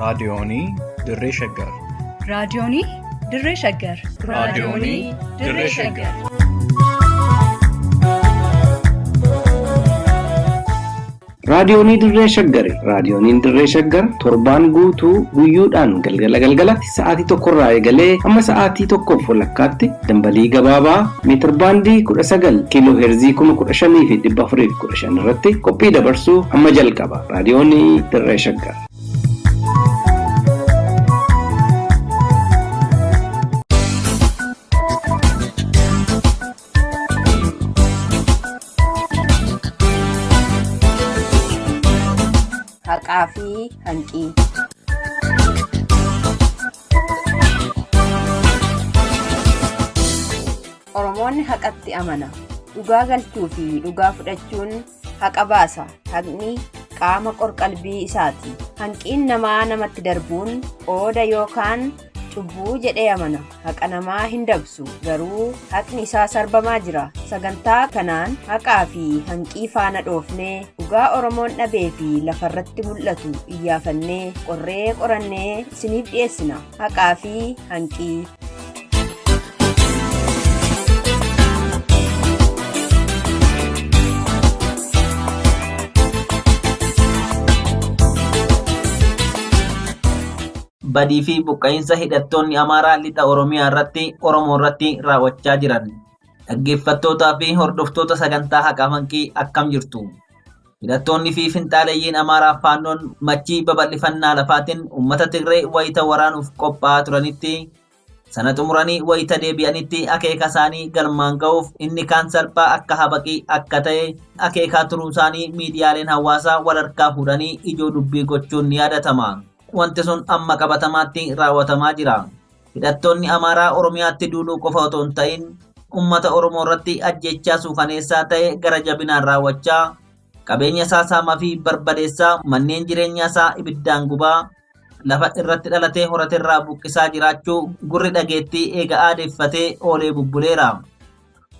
Raadiyoonii Dirree Shaggar. Raadiyoonii Dirree Shaggar. Raadiyoonii Dirree Shaggar. Raadiyoonii Dirree Shaggari. Raadiyooniin Dirree Shaggar torbaan guutuu guyyoodhaan galgala galgalatti sa'aatii tokkorraa eegalee hamma sa'aatii tokkoof walakkaatti dambalii gabaabaa meetirbaandii 19 kiiloo heerzii 15,415 irratti qophii dabarsuu hamma jalqaba. Raadiyoonii Dirree Shaggar. Haqaa fi hanqii. Oromoonni haqatti amana. Dhugaa galchuu fi dhugaa fudhachuun haqa baasa. Haqni qaama qorqalbii isaati. Hanqiin namaa namatti darbuun qooda yookaan cubbuu jedhee amana. Haqa namaa hin dabsu. Garuu haqni isaa sarbamaa jira. Sagantaa kanaan haqaa fi hanqii faana dhoofnee dhugaa Oromoon dhabee fi lafarratti mul'atu iyyaafannee qorree qorannee isiniif dhiyeessina. Haqaa fi hanqii. Badii fi buqqa'iinsa hidhattoonni Amaaraa lixa Oromiyaa irratti Oromoo irratti raawwachaa jiran. Dhaggeeffattootaa fi hordoftoota sagantaa haqaa hanqii akkam jirtu? Hidhattoonni fi finxaaleyyiin Amaaraa faannoon machii babal'ifannaa lafaatiin uummata Tigree wayita waraanuuf qophaa'aa turanitti sana xumuranii wayita deebi'anitti akeeka isaanii galmaan ga'uuf inni kaan salphaa akka habaqii akka ta'e akeekaa turuu isaanii miidiyaaleen hawaasaa wal harkaa fuudhanii ijoo dubbii gochuun ni yaadatama. Wanti sun amma qabatamaatti raawwatamaa jira. Hidhattoonni Amaaraa Oromiyaatti duuluu qofa otoo hin ta'in uummata Oromoo irratti ajjeechaa suukaneessaa ta'e gara jabinaan raawwachaa qabeenya isaa saamaa fi barbadeessaa manneen jireenyaa isaa ibiddaan gubaa lafa irratti dhalatee horaterraa buqqisaa jiraachuu gurri dhageettii eega aadeeffatee oolee bubbuleera.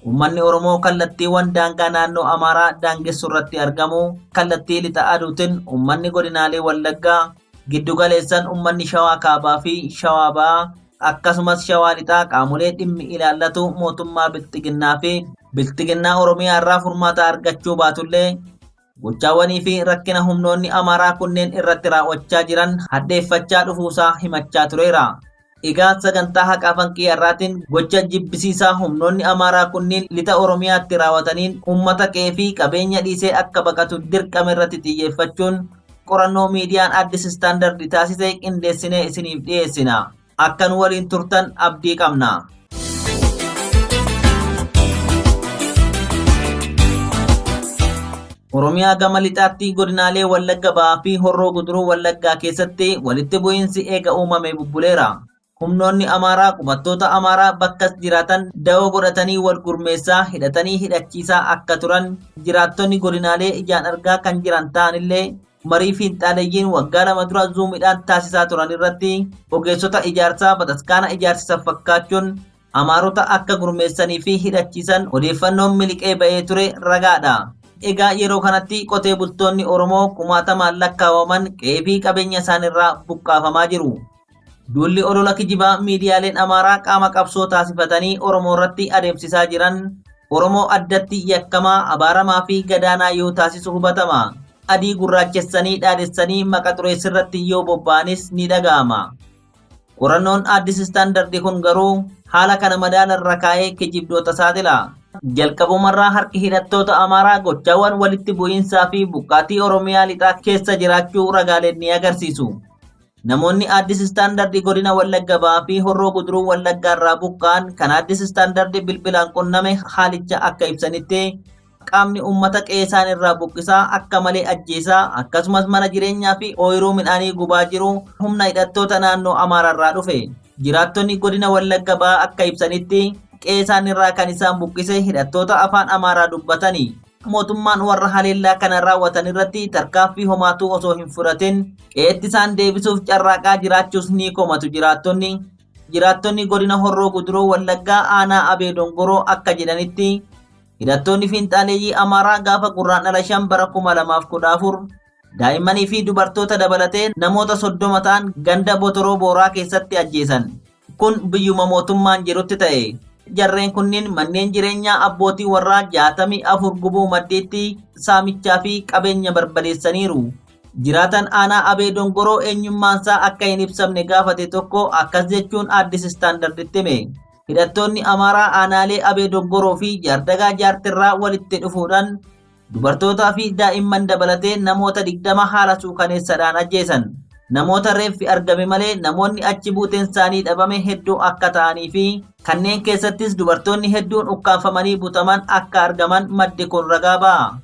Uummanni Oromoo kallattiiwwan daangaa naannoo Amaaraa daangessu irratti argamu kallattii lixa aduutiin uummanni godinaalee Wallaggaa giddu galeessan uummanni Shawaa Kaabaa fi Shawaa Ba'aa akkasumas Shawaa Lixaa qaamolee dhimmi ilaallatu mootummaa Bilxiginnaa fi Bilxiginnaa Oromiyaa irraa furmaata argachuu baatullee gochaawwanii fi rakkina humnoonni Amaaraa kunneen irratti raawwachaa jiran hadheeffachaa dhufuusaa himachaa tureera. Egaa sagantaa haqaa fanqii har'aatiin gocha jibbisiisaa humnoonni Amaaraa kunneen lixa Oromiyaatti raawwataniin uummata qe'ee fi qabeenya dhiisee akka baqatu dirqame irratti xiyyeeffachuun qorannoo miidiyaan Addis Standard taasise qindeessinee isiniif dhiyeessina. Akka nu waliin turtan abdii qabna. Oromiyaa gama lixaatti godinaalee Wallagga Ba'aa fi Horroo Guduruu Wallaggaa keessatti walitti bu'iinsi eega uumame bubbuleera. Humnoonni Amaaraa qubattoota Amaaraa bakkas jiraatan da'oo godhatanii wal gurmeessaa hidhatanii hidhachiisaa akka turan jiraattonni godinaalee ijaan argaa kan jiran ta'anillee marii fiinxaaleyyiin waggaa lama dura zuumiidhaan taasisaa turan irratti ogeessota ijaarsaa bataskaana ijaarsisan fakkaachuun Amaarota akka gurmeessanii fi hidhachiisan odeeffannoon miliqee ba'ee ture ragaadha. Egaa yeroo kanatti qotee bultoonni Oromoo kumaatamaan lakkaawaman qe'ee fi qabeenya isaaniirraa buqqaafamaa jiru. Duulli olola kijibaa miidiyaaleen Amaaraa qaama qabsoo taasifatanii Oromoo irratti adeemsisaa jiran Oromoo addatti yakkamaa, abaaramaa fi gadaanaa yoo taasisu hubatama. Adii gurraachessanii dhaadessanii maqa xureessirratti yoo bobba'anis ni dhaga'ama. Qorannoon Addis Standard kun garuu haala kana madaala irra kaa'ee kijibdoota saaxila. Jalqabumarraa harki hidhattoota Amaaraa gochaawwan walitti bu'iinsaa fi buqqaatii Oromiyaa lixaa keessa jiraachuu ragaaleen ni agarsiisu. Namoonni Addis Standard godina Wallagga Ba'aa fi Horroo Guduruu Wallaggaa irraa buqqa'an kan Addis Standard bilbilaan qunname haalicha akka ibsanitti qaamni uummata qe'ee isaan irraa buqqisaa akka malee ajjeesaa akkasumas mana jireenyaa fi ooyiruu midhaanii gubaa jiru humna hidhattoota naannoo Amaaraa irraa dhufe. Jiraattonni godina Wallagga Ba'aa akka ibsanitti qe'ee isaan irraa kan isaan buqqise hidhattoota afaan Amaaraa dubbatani. Mootummaan warra haleellaa kana raawwatan irratti tarkaanfii homaatuu osoo hin fudhatin qe'eetti isaan deebisuuf carraaqaa jiraachuus ni komatu jiraattonni. Jiraattonni godina Horroo Guduruu Wallaggaa aanaa Abee Dongoroo akka jedhanitti hidhattoonni fiinxaaleeyyii Amaaraa gaafa Gurraandhala 5 bara 2014 Daa'immanii fi dubartoota dabalatee namoota 30 ta'an ganda Botoroo Booraa keessatti ajjeesan. Kun biyyuma mootummaan jirutti ta'e. Jarreen kunniin manneen jireenyaa abbootii warraa 64 gubuu maddiitti saamichaa fi qabeenya barbadeessaniiru. Jiraatan aanaa Abee Dongoroo eenyummaansaa akka hin ibsamne gaafate tokko akkas jechuun Addis Istaandarditti hime. Hidhattoonni Amaaraa aanaalee Abee Dongoroo fi Jaardagaa Jaartirraa walitti dhufuudhaan dubartootaa fi daa'imman dabalatee namoota 20 haala suukaneessaadhaan ajjeesan. Namoota reeffi argame malee namoonni achi buuteen isaanii dhabame hedduu akka ta'anii fi kanneen keessattis dubartoonni hedduun ukkaanfamanii butaman akka argaman maddi kun ragaa ba'a.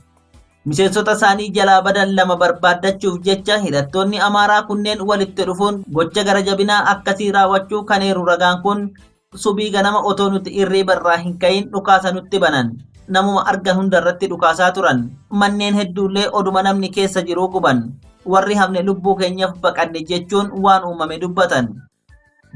Miseensota isaanii jalaa badan lama barbaaddachuuf jecha hidhattoonni Amaaraa kunneen walitti dhufuun gocha gara jabinaa akkasii raawwachuu kan eeru ragaan kun subii ganama otoo nuti irriiba irraa hin ka'iin dhukaasa nutti banan. Namuma argan hundarratti dhukaasaa turan. Manneen hedduullee oduma namni keessa jiruu guban. Warri hafne lubbuu keenyaaf baqanne jechuun waan uumame dubbatan.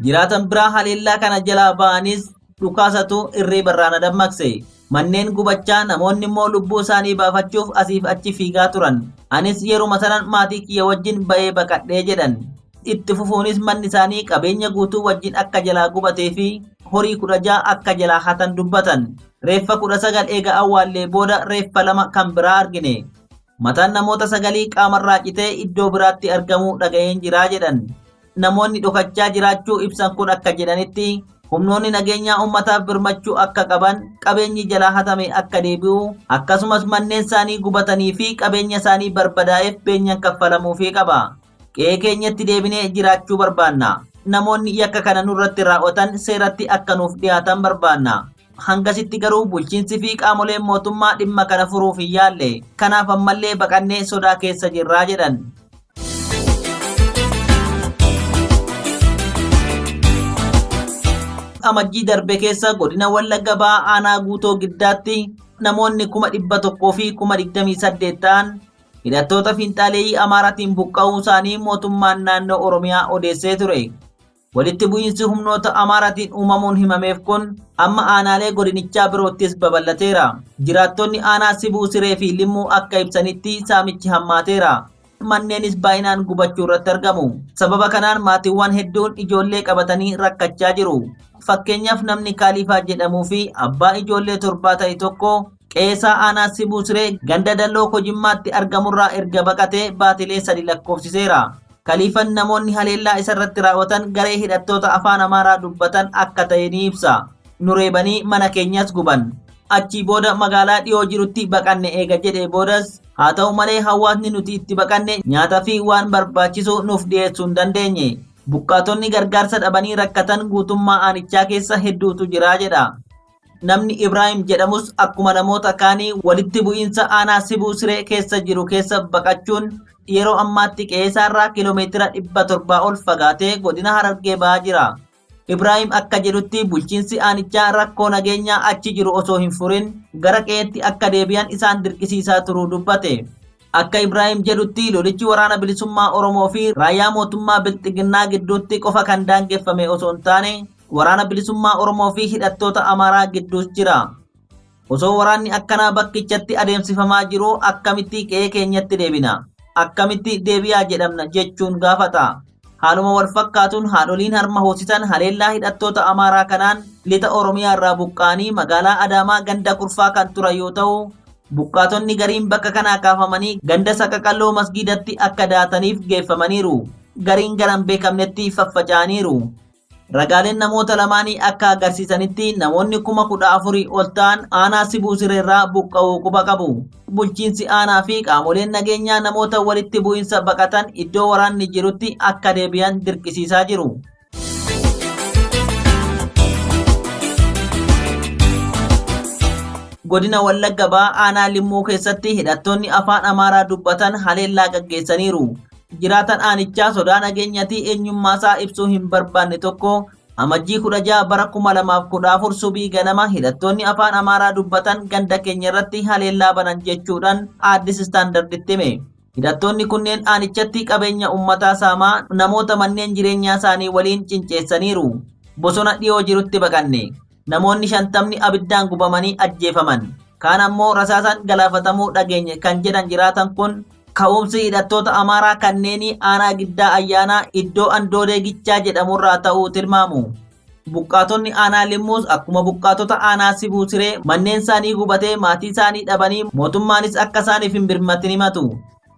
Jiraatan biraa haleellaa kana jalaa ba'anis dhukaasatu irriiba irraa na dammaqse. Manneen gubachaa namoonni immoo lubbuu isaanii baafachuuf asiif achi fiigaa turan. Anis yeruma sanan maatii kiyya wajjin ba'ee baqadhee jedhan. Itti fufuunis manni isaanii qabeenya guutuu wajjin akka jalaa gubatee fi horii 16 akka jalaa hatan dubbatan. Reeffa 19 eega awwaallee booda reeffa 2 kan biraa argine. Mataan namoota 9 qaamarraa citee iddoo biraatti argamuu dhaga'een jiraa jedhan. Namoonni dhokachaa jiraachuu ibsan kun akka jedhanitti humnoonni nageenyaa uummataaf birmachuu akka qaban, qabeenyi jalaa hatame akka deebi'u, akkasumas manneen isaanii gubatanii fi qabeenya isaanii barbadaa'eef beenyaan kaffalamuufii qaba. Qe'ee keenyatti deebinee jiraachuu barbaanna. Namoonni yakka kana nurratti raawwatan seeratti akka nuuf dhiyaatan barbaanna. Hangasitti garuu bulchiinsi fi qaamoleen mootummaa dhimma kana furuuf hin yaalle. Kanaaf ammallee baqannee sodaa keessa jirraa jedhan. Amajjii darbe keessa godina Wallagga Bahaa aanaa Guutoo Giddaatti namoonni 128,000 ta'an hidhattoota fiinxaaleeyyii Amaaraatiin buqqa'uu isaanii mootummaan naannoo Oromiyaa odeessee ture. Walitti bu'iinsi humnoota Amaaraatiin uumamuun himameef kun amma aanaalee godinichaa biroottis babal'ateera. Jiraattonni aanaa Sibuu Siree fi Limmuu akka ibsanitti saamichi hammaateera. Manneenis baay'inaan gubachuu irratti argamu. Sababa kanaan maatiiwwan hedduun ijoollee qabatanii rakkachaa jiru. Fakkeenyaaf namni Kaaliifaa jedhamuu fi abbaa ijoollee 7 ta'e tokko qe'eesaa aanaa Sibuu Siree ganda Dalloo Kojimmaatti argamurraa erga baqatee baatilee 3 lakkoofsiseera. Kaliifan namoonni haleellaa isarratti raawwatan garee hidhattoota afaan Amaaraa dubbatan akka ta'e ni ibsa. Nu reebanii mana keenyas guban. Achii booda magaalaa dhiyoo jirutti baqanne eega jedhee boodas haa ta'u malee hawaasni nuti itti baqanne nyaata fi waan barbaachisu nuuf dhiyeessuu hin dandeenye. Buqqaatonni gargaarsa dhabanii rakkatan guutummaa aanichaa keessa hedduutu jira jedha. Namni Ibraahim jedhamus akkuma namoota kaanii walitti bu'iinsa aanaa Sibuu Siree keessa jiru keessa baqachuun yeroo ammaatti qe'eesaarraa kiiloomeetira 700 ol fagaatee godina Harargee ba'aa jira. Ibraahim akka jedhutti bulchiinsi aanichaa rakkoo nageenyaa achi jiru osoo hin furin gara qe'eetti akka deebi'an isaan dirqisiisaa turuu dubbate. Akka Ibraahim jedhutti lolichi waraana bilisummaa Oromoo fi raayyaa mootummaa Bilxiginnaa gidduutti qofa kan daangeffame osoo hin taane waraana bilisummaa Oromoo fi hidhattoota Amaaraa gidduus jira. Osoo waraanni akkanaa bakkichatti adeemsifamaa jiru akkamitti qe'ee keenyatti deebina? Akkamitti deebi'aa jedhamna jechuun gaafata. Haaluma wal fakkaatuun haadholiin harma hoosisan haleellaa hidhattoota Amaaraa kanaan lixa Oromiyaa irraa buqqa'anii magaalaa Adaamaa ganda Kurfaa kan turan yoo ta'u, buqqaatonni gariin bakka kanaa kaafamanii ganda Saqaqalloo masgiidatti akka daataniif geeffamaniiru. Gariin gara hin beekamnetti faffaca'aniiru. Ragaaleen namoota lamaanii akka agarsiisanitti namoonni 14,000 ol ta'an aanaa Sibuu Sireerraa buqqa'uu quba qabu. Bulchiinsi aanaa fi qaamoleen nageenyaa namoota walitti bu'iinsa baqatan iddoo waraanni jirutti akka deebi'an dirqisiisaa jiru. Godina Wallagga Bahaa aanaa Limmuu keessatti hidhattoonni afaan Amaaraa dubbatan haleellaa gaggeessaniiru. Jiraatan aanichaa sodaa nageenyatii eenyummaasaa ibsuu hin barbaanne tokko amajjii 16 bara 2014 subii ganama hidhattoonni afaan Amaaraa dubbatan ganda keenya irratti haleellaa banan jechuudhaan Addis Standarditti hime. Hidhattoonni kunneen aanichatti qabeenya uummataa saamaa namoota manneen jireenyaa isaanii waliin cinceessaniiru. Bosona dhiyoo jirutti baqanne. Namoonni 50 abiddaan gubamanii ajjeefaman. Kaan ammoo rasaasaan galaafatamuu dhageenye kan jedhan jiraatan kun Ka'umsi hidhattoota Amaaraa kanneenii aanaa Giddaa Ayyaanaa iddoo Andoodee Gichaa jedhamurraa ta'uu tilmaamu. Buqqaatonni aanaa Limmuus akkuma buqqaatota aanaa Sibuu Siree manneen isaanii gubatee maatii isaanii dhabanii mootummaanis akka isaaniif hin birmatin himatu.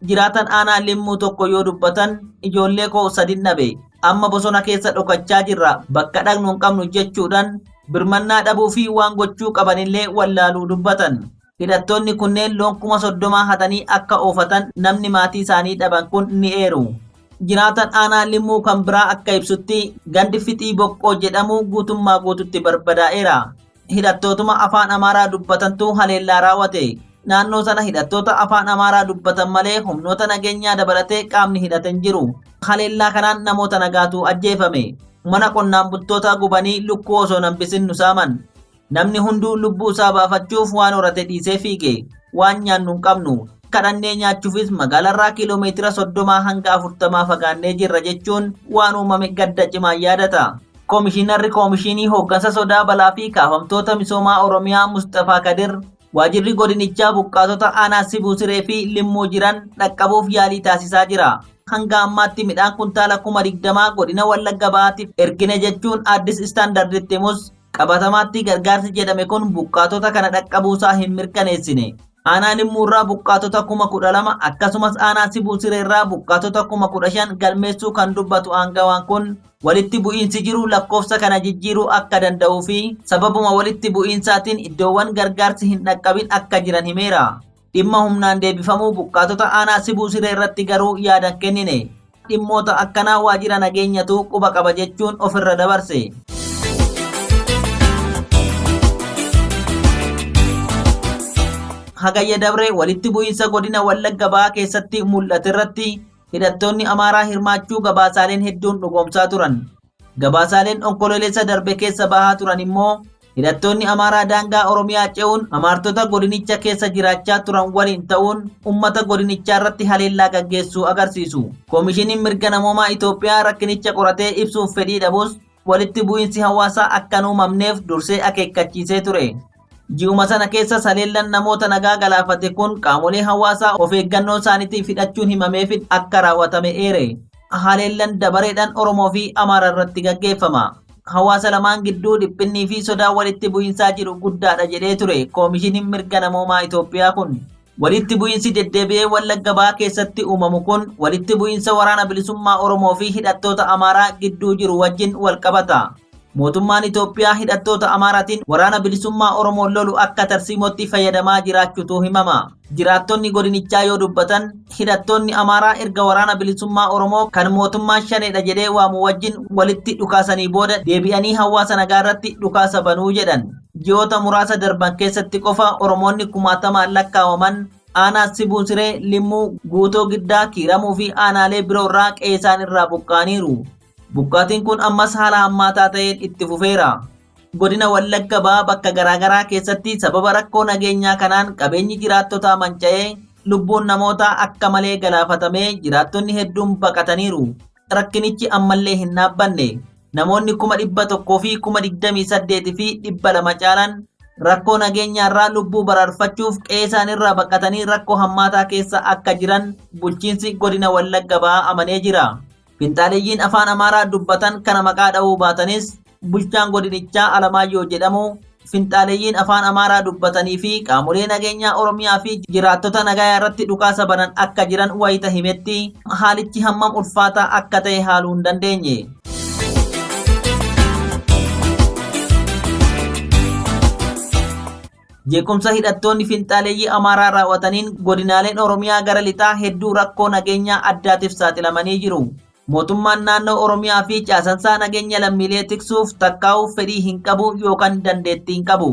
Jiraatan aanaa Limmuu tokko yoo dubbatan, ijoollee koo sadin dhabe. Amma bosona keessa dhokachaa jirra, bakka dhaqnu hin qabnu jechuudhaan birmannaa dhabuu fi waan gochuu qabanillee wallaaluu dubbatan. Hidhattoonni kunneen loon 30,000 hatanii akka oofatan namni maatii isaanii dhaban kun ni eeru. Jiraatan aanaa Limmuu kan biraa akka ibsutti gandi Fixii Boqqoo jedhamu guutummaa guututti barbadaa'eera. Hidhattootuma afaan Amaaraa dubbatantu haleellaa raawwate. Naannoo sana hidhattoota afaan Amaaraa dubbatan malee humnoota nageenyaa dabalatee qaamni hidhate hin jiru. Haleellaa kanaan namoota nagaatu ajjeefame. Mana qonnaan bultootaa gubanii lukkuu osoo hin hambisin nu saaman. Namni hunduu lubbuu isaa baafachuuf waan horate dhiisee fiige. Waan nyaannu hin qabnu. Kadhannee nyaachuufis magaalarraa kiiloomeetira 30 hanga 40 fagaannee jirra jechuun waan uumame gadda cimaan yaadata. Koomishinarri Koomishinii Hooggansa Sodaa Balaa fi Kaafamtoota Misoomaa Oromiyaa Musxafaa Kadir waajirri godinichaa buqqaatota aanaa Sibuu Siree fi Limmuu jiran dhaqqabuuf yaalii taasisaa jira. Hanga ammaatti midhaan kuntaala 20,000 godina Wallagga Bahaatiif ergine jechuun Addis Standarditti himus qabatamaatti gargaarsi jedhame kun buqqaatota kana dhaqqabuusaa hin mirkaneessine. Aanaa Limmuurraa buqqaatota 12,000 akkasumas aanaa Sibuu Sireerraa buqqaatota 15,000 galmeessuu kan dubbatu aangawaan kun walitti bu'iinsi jiru lakkoofsa kana jijjiiruu akka danda'uu fi sababuma walitti bu'iinsaatiin iddoowwan gargaarsi hin dhaqqabin akka jiran himeera. Dhimma humnaan deebifamuu buqqaatota aanaa Sibuu Siree irratti garuu yaada hin kennine. Dhimmoota akkanaa waajjira nageenyatu quba qaba jechuun ofirra dabarse. Hagayya dabre walitti bu'iinsa godina Wallagga Bahaa keessatti mul'ate irratti hidhattoonni Amaaraa hirmaachuu gabaasaaleen hedduun dhugoomsaa turan. Gabaasaaleen Onkololeessa darbe keessa bahaa turan immoo hidhattoonni Amaaraa daangaa Oromiyaa ce'uun Amaartota godinicha keessa jiraachaa turan waliin ta'uun ummata godinichaa irratti haleellaa gaggeessuu agarsiisu. Koomishiniin Mirga Namoomaa Itoophiyaa rakkinicha qoratee ibsuuf fedhii dhabus walitti bu'iinsi hawaasaa akka hin uumamneef dursee akeekkachiisee ture. Ji'uma sana keessa haleellaan namoota nagaa galaafate kun qaamolee hawaasaa of eeggannoo isaaniitiif hidhachuun himameefin akka raawwatame eere. Haleellaan dabareedhaan Oromoo fi Amaara irratti gaggeeffama. Hawaasa lamaan gidduu dhiphinnii fi sodaan walitti bu'iinsaa jiru guddaadha jedhee ture Koomishiniin Mirga Namoomaa Itoophiyaa kun. Walitti bu'iinsi deddeebi'ee Wallagga Bahaa keessatti uumamu kun walitti bu'iinsa Waraana Bilisummaa Oromoo fi hidhattoota Amaaraa gidduu jiru wajjin walqabata. Mootummaan Itoophiyaa hidhattoota Amaaraatiin Waraana Bilisummaa Oromoo lolu akka tarsiimootti fayyadamaa jiraachuutu himama. Jiraattonni godinichaa yoo dubbatan hidhattoonni Amaaraa erga Waraana Bilisummaa Oromoo kan mootummaan Shaneedha jedhee waamu wajjin walitti dhukaasanii booda deebi'anii hawaasa nagaa irratti dhukaasa banuu jedhan. Ji'oota muraasa darban keessatti qofa Oromoonni kumaatamaan lakkaawaman aanaa Sibuu Siree, Limmuu, Guutoo Giddaa, Kiiramuu fi aanaalee biroo irraa qe'ee isaan irraa buqqa'aniiru. Buqqaatiin kun ammas haala hammaataa ta'een itti fufeera. Godina Wallagga Bahaa bakka garaagaraa keessatti sababa rakkoo nageenyaa kanaan qabeenyi jiraattotaa manca'ee lubbuun namootaa akka malee galaafatamee jiraattonni hedduun baqataniiru. Rakkinichi ammallee hin dhaabbanne. Namoonni 128,200 caalan rakkoo nageenyaarraa lubbuu baraarfachuuf qe'ee isaaniirraa baqatanii rakkoo hammaataa keessa akka jiran bulchiinsi godina Wallagga Bahaa amanee jira. Finxaaleyyiin afaan Amaaraa dubbatan kana maqaa dha'uu baatanis bulchaan godinichaa Alamaayyoo jedhamu finxaaleyyiin afaan Amaaraa dubbatanii fi qaamolee nageenyaa Oromiyaa fi jiraattota nagayaa irratti dhukaasa banan akka jiran wayita himetti haalichi hammam ulfaataa akka ta'e haaluu hin dandeenye. Jeequmsa hidhattoonni finxaaleeyyii Amaaraa raawwataniin godinaaleen Oromiyaa gara lixaa hedduu rakkoo nageenyaa addaatiif saaxilamanii jiru. Mootummaan naannoo Oromiyaa fi caasansaa nageenya lammiilee tiksuuf takkaa'uuf fedhii hin qabu yookaan dandeettii hin qabu.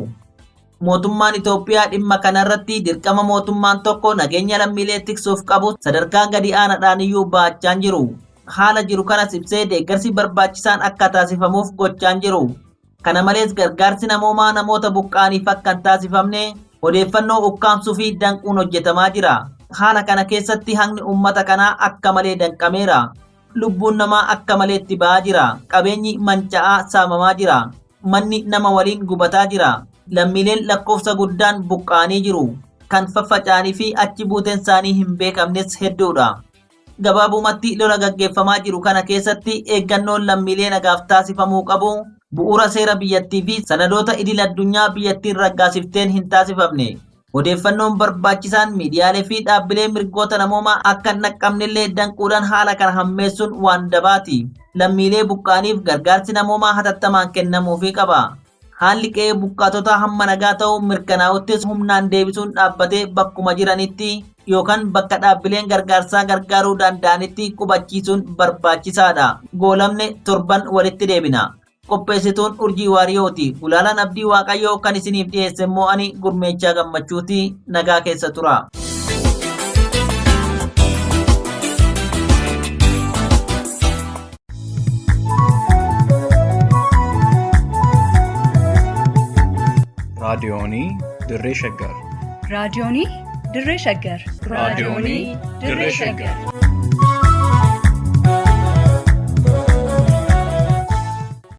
Mootummaan Itoophiyaa dhimma kanarratti dirqama mootummaan tokko nageenya lammiilee tiksuuf qabu sadarkaa gadi aanaadhaan iyyuu bahachaa hin jiru. Haala jiru kanas ibsee deeggarsi barbaachisaan akka taasifamuuf gochaa hin jiru. Kana malees gargaarsi namoomaa namoota buqqa'aniif akka hin taasifamne odeeffannoo ukkaamsuu fi danquun hojjetamaa jira. Haala kana keessatti haqni uummata kanaa akka malee danqameera. Lubbuun namaa akka maleetti ba'aa jira. Qabeenyi manca'aa saamamaa jira. Manni nama waliin gubataa jira. Lammiileen lakkoofsa guddaan buqqa'anii jiru. Kan faffaca'anii fi achi buuteen isaanii hin beekamnes hedduudha. Gabaabumatti lola gaggeeffamaa jiru kana keessatti eeggannoon lammiilee nagaaf taasifamuu qabu bu'uura seera biyyattii fi sanadoota idil addunyaa biyyattiin raggaasifteen hin taasifamne. Odeeffannoon barbaachisaan miidiyaalee fi dhaabbilee mirgoota namoomaa akka hin dhaqqabnellee danquudhaan haala kana hammeessuun waan dabaati. Lammiilee buqqaaniif gargaarsi namoomaa hatattamaan kennamuufii qaba. Haalli qe'ee buqqaatota hamma nagaa ta'uu mirkanaa'uttis humnaan deebisuun dhaabbatee bakkuma jiranitti yookaan bakka dhaabbileen gargaarsaa gargaaruu danda'anitti qubachiisuun barbaachisaadha. Goolamne torban walitti deebina. Qopheessituun Urjii Waariyooti. Gulaalaan Abdii Waaqayyoo kan isiniif dhiyeesse immoo ani Gurmeechaa Gammachuuti. Nagaa keessa tura. Raadiyoonii Dirree Shaggar. Raadiyoonii Dirree Shaggar. Raadiyoonii Dirree Shaggar.